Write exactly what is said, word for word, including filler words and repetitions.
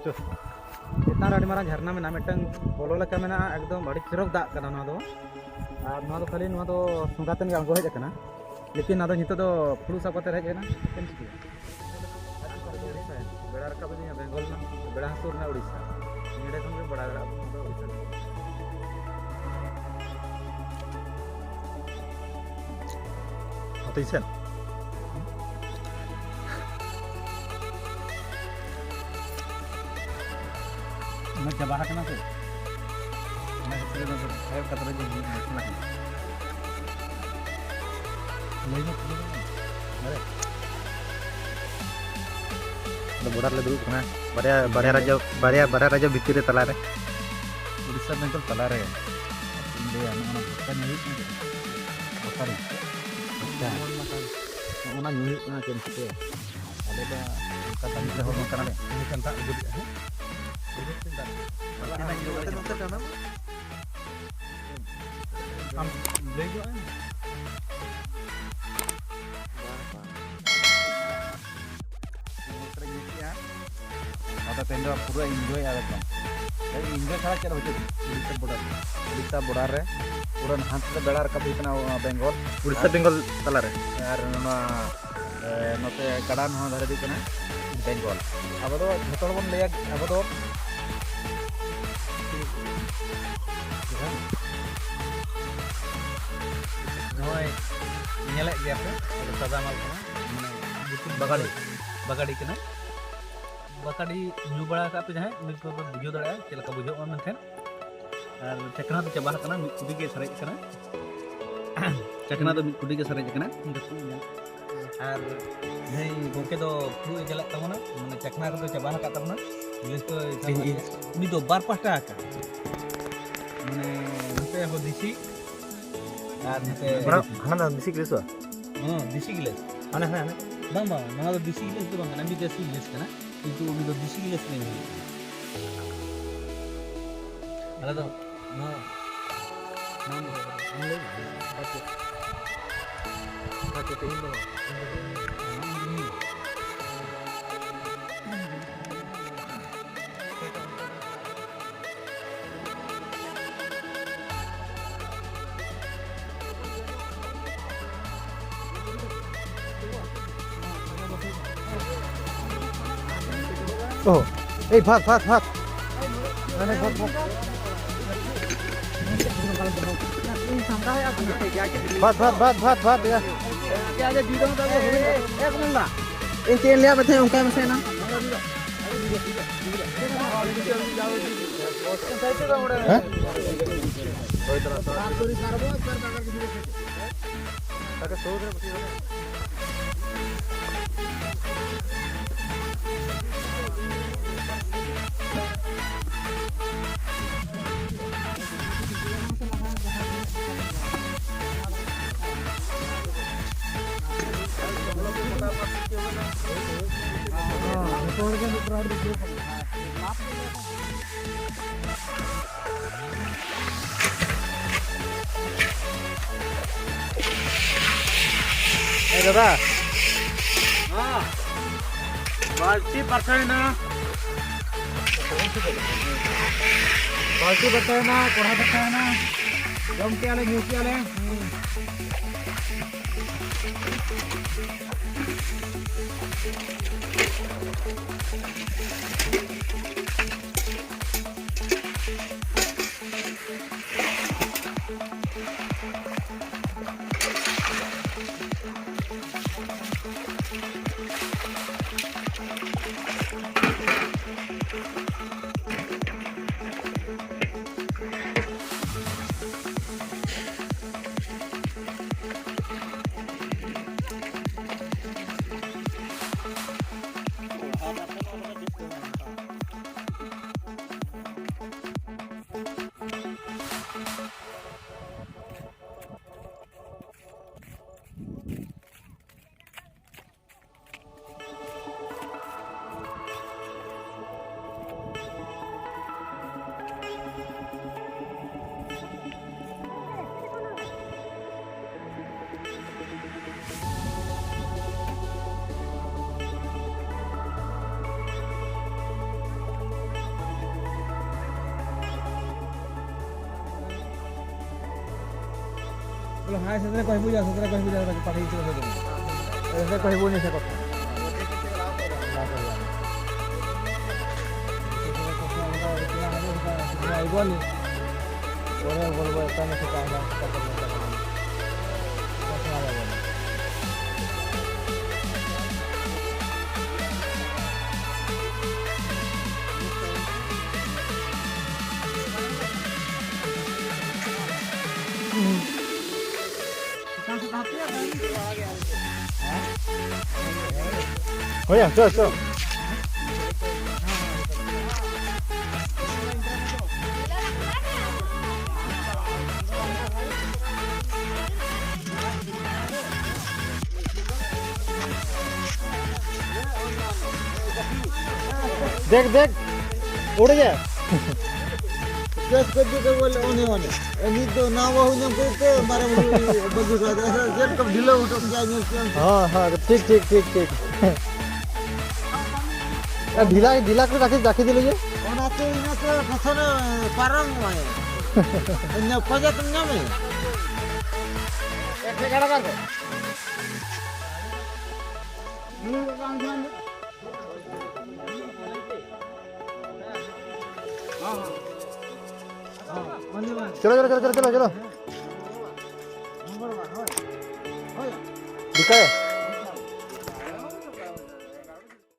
ᱪᱚ, ᱪᱮᱛᱟᱱ ᱨᱮ ᱟᱹᱰᱤ ᱢᱟᱨᱟᱝ ᱡᱷᱟᱨᱱᱟ ᱢᱮᱱᱟᱜᱼᱟ, ᱢᱤᱫᱴᱟᱝ ᱯᱚᱞᱚ ᱞᱮᱠᱟ ᱢᱮᱱᱟᱜᱼᱟ, ᱮᱠᱫᱚᱢ ᱟᱹᱰᱤ ᱪᱚᱨᱚᱠ ᱫᱟᱜ ᱠᱟᱱᱟ ᱱᱚᱣᱟ ᱫᱚ᱾ ᱟᱨ ᱱᱚᱣᱟ ᱫᱚ ᱠᱷᱟᱹᱞᱤ ᱱᱚᱣᱟ ᱫᱚ ᱥᱚᱸᱜᱷᱟ ᱛᱮ ᱜᱮ ᱟᱬᱜᱚ ᱦᱮᱡ ᱟᱠᱟᱱᱟ, ᱞᱮᱠᱤᱱ ᱱᱚᱣᱟ ᱫᱚ ᱱᱤᱛᱚᱜ ᱫᱚ ᱯᱷᱩᱲᱩᱜ ᱥᱟᱵ ᱠᱟᱛᱮ ᱦᱮᱡ ᱮᱱᱟ᱾ ᱪᱮᱫ ᱮᱢ ᱪᱤᱠᱟᱹᱭᱟ? ᱵᱮᱲᱟ ᱨᱟᱠᱟᱵ ᱤᱫᱤᱧᱟ ᱵᱮᱝᱜᱚᱞ ᱨᱮᱱᱟᱜ, ᱵᱮᱲᱟ ᱦᱟᱹᱥᱩᱨ ᱨᱮᱱᱟᱜ ᱩᱲᱤᱥᱥᱟ, ᱱᱚᱰᱮ ᱠᱷᱚᱱ ᱜᱮ ᱵᱟᱲᱟᱭ ᱫᱟᱲᱮᱭᱟᱜᱼᱟ ᱵᱚᱱ ᱱᱚᱣᱟ ᱫᱚ ᱩᱲᱤᱥᱥᱟ ᱠᱟᱱᱟ᱾ ᱟᱛᱮ ᱤᱥᱮᱱ᱾ ᱚᱱᱟ ᱪᱟᱵᱟ ᱟᱠᱟᱱᱟ ᱥᱮ? ᱚᱱᱟ ᱠᱷᱟᱹᱛᱤᱨ ᱚᱱᱟ ᱫᱚ ᱥᱟᱦᱮᱵ ᱠᱟᱛᱷᱟ ᱨᱮ ᱡᱮ ᱢᱤᱫ ᱢᱚᱥᱞᱟ ᱠᱟᱱᱟ᱾ ᱞᱟᱹᱭ ᱢᱮ, ᱯᱩᱨᱟᱹ ᱢᱮ᱾ ᱟᱨᱮ᱾ ᱟᱫᱚ ᱵᱚᱰᱟᱨ ᱞᱮ ᱫᱩᱲᱩᱵ ᱠᱟᱱᱟ᱾ ᱵᱟᱨᱭᱟ, ᱵᱟᱨᱭᱟ ᱨᱟᱡᱽᱡᱚ, ᱵᱟᱨᱭᱟ, ᱵᱟᱨᱭᱟ ᱨᱟᱡᱽᱡᱚ ᱵᱷᱤᱛᱤᱨ ᱨᱮ ᱛᱟᱞᱟᱨᱮ᱾ ᱩᱲᱤᱥᱥᱟ ᱵᱮᱝᱜᱚᱞ ᱛᱟᱞᱟᱨᱮ᱾ ᱪᱮᱫ ᱤᱧ ᱞᱟᱹᱭᱟ, ᱱᱚᱜᱼᱚ ᱱᱚᱣᱟ ᱵᱷᱚᱨᱥᱟ ᱧᱩ ᱦᱩᱭᱩᱜ ᱠᱟᱱᱟ᱾ ᱵᱟᱠᱟᱨᱤ᱾ ᱟᱪᱪᱷᱟ᱾ ᱱᱚᱜᱼᱚ ᱱᱟ ᱧᱩ ᱦᱩᱭᱩᱜ ᱠᱟᱱᱟ, ᱪᱮᱫ ᱮᱢ ᱪᱤᱠᱟᱹᱭᱟ? ᱟᱞᱮ ᱫᱚ ᱚᱱᱠᱟ ᱠᱟᱹᱢᱤ ᱨᱮ ᱦᱚᱲ ᱵᱟᱝ ᱠᱟᱱᱟᱞᱮ᱾ ᱤᱱᱟᱹ ᱠᱷᱟᱱ ᱫᱟᱜ ᱩᱰᱩᱠᱚᱜᱼᱟ, ᱦᱮᱸ? ᱟᱢ ᱞᱟᱹᱭ ᱧᱚᱜ ᱟᱭ ᱢᱮ᱾ ᱱᱚᱛᱮ ᱨᱮ ᱧᱮᱞ ᱠᱮᱜᱼᱟ᱾ ᱟᱫᱚ ᱛᱮᱦᱮᱧ ᱫᱚ ᱯᱩᱨᱟᱹ enjoy ᱮᱠᱫᱚᱢ᱾ ᱛᱮᱦᱮᱧ enjoy ᱪᱷᱟᱲᱟ ᱪᱮᱫ ᱦᱚᱸ ᱵᱟᱹᱪᱩᱜ᱾ ᱩᱲᱤᱥᱥᱟ border, ᱩᱲᱤᱥᱥᱟ border ᱨᱮ ᱯᱩᱨᱟᱹ ᱦᱟᱱᱛᱮ ᱵᱮᱲᱟ ᱨᱟᱠᱟᱵ ᱦᱩᱭᱩᱜ ᱠᱟᱱᱟ, ᱵᱮᱝᱜᱚᱞ᱾ ᱩᱲᱤᱥᱥᱟ ᱟᱨ, ᱵᱮᱝᱜᱚᱞ ᱛᱟᱞᱟᱨᱮ᱾ ᱟᱨ ᱱᱚᱣᱟ, ᱮ, ᱱᱚᱛᱮ ᱠᱟᱲᱟ ᱱᱚᱣᱟ ᱫᱷᱟᱨᱮ ᱦᱩᱭᱩᱜ ᱠᱟᱱᱟ ᱵᱮᱝᱜᱚᱞ᱾ ᱟᱵᱚ ᱫᱚ ᱡᱷᱚᱛᱚ ᱦᱚᱲ ᱵᱚᱱ ᱞᱟᱹᱭᱟ, ᱟᱵᱚ ᱫᱚ ᱱᱚᱜᱼᱚᱭ ᱧᱮᱞᱮᱫ ᱜᱮᱭᱟ ᱯᱮ, ᱥᱟᱫᱟ ᱢᱟᱞ ᱠᱟᱱᱟ, ᱢᱟᱱᱮ ᱵᱟᱜᱟᱲᱤ᱾ ᱵᱟᱜᱟᱲᱤ ᱠᱟᱱᱟ᱾ ᱵᱟᱠᱟᱰᱤ ᱧᱩ ᱵᱟᱲᱟ ᱟᱠᱟᱫ ᱯᱮ ᱡᱟᱦᱟᱸᱭ, ᱩᱱᱤ ᱠᱚ ᱵᱩᱡᱷᱟᱹᱣ ᱫᱟᱲᱮᱭᱟᱜᱼᱟ ᱪᱮᱫ ᱞᱮᱠᱟ ᱵᱩᱡᱷᱟᱹᱜᱼᱟ ᱢᱮᱱᱛᱮ᱾ ᱟᱨ ᱪᱟᱠᱷᱱᱟ ᱫᱚ ᱪᱟᱵᱟ ᱟᱠᱟᱱᱟ, ᱢᱤᱫ ᱠᱩᱰᱤ ᱜᱮ ᱥᱟᱨᱮᱡ ᱟᱠᱟᱱᱟ᱾ ᱪᱟᱠᱷᱱᱟ ᱫᱚ ᱢᱤᱫ ᱠᱩᱰᱤ ᱜᱮ ᱥᱟᱨᱮᱡ ᱟᱠᱟᱱᱟ᱾ ᱟᱨ ᱱᱩᱭ ᱜᱚᱢᱠᱮ ᱫᱚ ᱯᱷᱩᱲᱩᱜ ᱮ ᱪᱟᱞᱟᱜ ᱛᱟᱵᱚᱱᱟ, ᱢᱟᱱᱮ ᱪᱟᱠᱷᱱᱟ ᱨᱮᱫᱚ ᱪᱟᱵᱟ ᱟᱠᱟᱫ ᱛᱟᱵᱚᱱᱟ᱾ ᱜᱮᱥ ᱫᱚ ᱤᱧ, ᱤᱧ᱾ ᱩᱱᱤ ᱫᱚ ᱵᱟᱨ ᱯᱟᱦᱴᱟ ᱟᱠᱟᱱ, ᱢᱟᱱᱮ ᱱᱚᱛᱮ ᱦᱚᱸ ᱫᱮᱥᱤ ᱟᱨ ᱱᱚᱛᱮ ᱚᱱᱟ, ᱦᱟᱱᱟ ᱫᱚ ᱫᱮᱥᱤ ᱜᱮᱥ ᱵᱟ? ᱦᱮᱸ, ᱫᱮᱥᱤ ᱜᱮᱥ᱾ ᱦᱟᱱᱟ, ᱦᱟᱱᱟ, ᱦᱟᱱᱟ᱾ ᱵᱟᱝ, ᱵᱟᱝ, ᱱᱚᱣᱟ ᱫᱚ ᱫᱮᱥᱤ ᱜᱮᱥ ᱫᱚ ᱵᱟᱝ ᱠᱟᱱᱟ, ᱵᱤᱫᱮᱥᱤ ᱜᱮᱥ ᱠᱟᱱᱟ, ᱠᱤᱱᱛᱩ ᱩᱱᱤ ᱫᱚ ᱫᱮᱥᱤ ᱜᱮᱥ ᱞᱟᱹᱭ ᱦᱩᱭᱩᱜ ᱠᱟᱱᱟ᱾ ᱟᱞᱮ ᱫᱚ ᱱᱚᱣᱟ, ᱱᱚᱣᱟ ᱫᱚ ᱟᱢ ᱞᱟᱹᱭ ᱢᱮ᱾ ᱵᱟᱪᱮ, ᱵᱟᱪᱮ, ᱤᱧ ᱫᱚ ᱵᱟᱝ, ᱤᱧ ᱫᱚ ᱵᱟᱝ᱾ ᱮᱭ, ᱵᱷᱟᱜᱽ, ᱵᱷᱟᱜᱽ, ᱵᱷᱟᱜᱽ᱾ ᱦᱟᱱᱮ ᱵᱷᱟᱜᱽ, ᱵᱷᱟᱜᱽ᱾ ᱵᱷᱟᱜᱽ, ᱵᱷᱟᱜᱽ, ᱵᱷᱟᱜᱽ, ᱵᱷᱟᱜᱽ, ᱵᱷᱟᱜᱽ, ᱭᱟ᱾ ᱤᱧ ᱪᱮᱫ ᱤᱧ ᱞᱟᱹᱭᱟ ᱢᱮᱛᱟᱧ ᱚᱱᱠᱟ ᱢᱮᱥᱮ ᱮᱱᱟ᱾ ᱦᱮᱸ? ᱮ ᱫᱟᱫᱟ᱾ ᱦᱮᱸ᱾ ᱵᱟᱹᱞᱛᱤ ᱯᱟᱨᱪᱟᱣᱮᱱᱟ᱾ ᱵᱟᱹᱞᱛᱤ ᱯᱟᱨᱪᱟᱣᱮᱱᱟ, ᱠᱚᱲᱦᱟ ᱯᱟᱨᱪᱟᱣᱮᱱᱟ᱾ ᱡᱚᱢ ᱠᱮᱜᱼᱟ ᱞᱮ, ᱧᱩ ᱠᱮᱜᱼᱟ ᱞᱮ᱾ ᱵᱚᱞᱮ, ᱦᱟᱭ, ᱥᱮᱴᱮᱨ ᱠᱚ ᱦᱤᱡᱩᱜᱼᱟ, ᱥᱮᱴᱮᱨ ᱠᱚ ᱦᱤᱡᱩᱜᱼᱟ, ᱯᱟᱴᱤ ᱪᱮᱫ ᱦᱚᱸ ᱵᱟᱹᱱᱩᱜᱼᱟ᱾ ᱥᱮᱴᱮᱨ ᱠᱚ ᱦᱤᱡᱩᱜᱼᱟ, ᱱᱤᱭᱟᱹ ᱠᱚ᱾ Iboni. Boleh, boleh, boleh. Tanya kita, tanya kita, tanya kita. ᱦᱳᱭ, ᱪᱚ, ᱪᱚ᱾ ᱫᱮᱠᱷ, ᱫᱮᱠᱷ, ᱩᱲ ᱜᱮ᱾ ᱪᱮᱥ ᱠᱚ ᱫᱤ ᱫᱚ ᱵᱚᱞᱮ ᱚᱱᱮ ᱚᱱᱮ᱾ ᱱᱤᱛ ᱫᱚ ᱱᱟᱣᱟ ᱵᱟᱹᱦᱩ ᱧᱟᱢ ᱠᱚ ᱛᱮ ᱢᱟᱨᱮ ᱵᱟᱹᱦᱩ ᱵᱟᱹᱜᱤ ᱠᱚ ᱟᱫᱮ᱾ ᱪᱮᱫ ᱠᱚᱢ ᱰᱷᱤᱞᱟᱹᱣ ᱦᱚᱴᱚ ᱠᱮᱭᱟ ᱧᱮᱞ ᱠᱮᱭᱟᱢ᱾ ᱦᱮᱸ, ᱦᱮᱸ, ᱴᱷᱤᱠ, ᱴᱷᱤᱠ, ᱴᱷᱤᱠ, ᱴᱷᱤᱠ᱾ ᱮ, ᱰᱷᱤᱞᱟ, ᱰᱷᱤᱞᱟ ᱠᱚ ᱨᱟᱠᱷᱤ, ᱨᱟᱠᱷᱤ ᱫᱤᱞᱤᱧ ᱜᱮ᱾ ᱚᱱᱟᱛᱮ ᱤᱱᱟᱹᱛᱮ ᱯᱮᱪᱷᱚᱱᱮ ᱯᱟᱨᱚᱢᱚᱜᱼᱟᱭ᱾ ᱤᱧᱟᱹᱜ ᱯᱚᱭᱥᱟ ᱛᱮᱢ ᱧᱟᱢᱮ᱾ ᱮᱠ ᱴᱷᱮᱠᱟ ᱞᱟᱜᱟᱣ ᱠᱚ᱾ ᱪᱚᱞᱚ, ᱪᱚᱞᱚ, ᱪᱚᱞᱚ, ᱪᱚᱞᱚ, ᱪᱚᱞᱚ᱾ ᱫᱤᱠᱷᱟᱭ᱾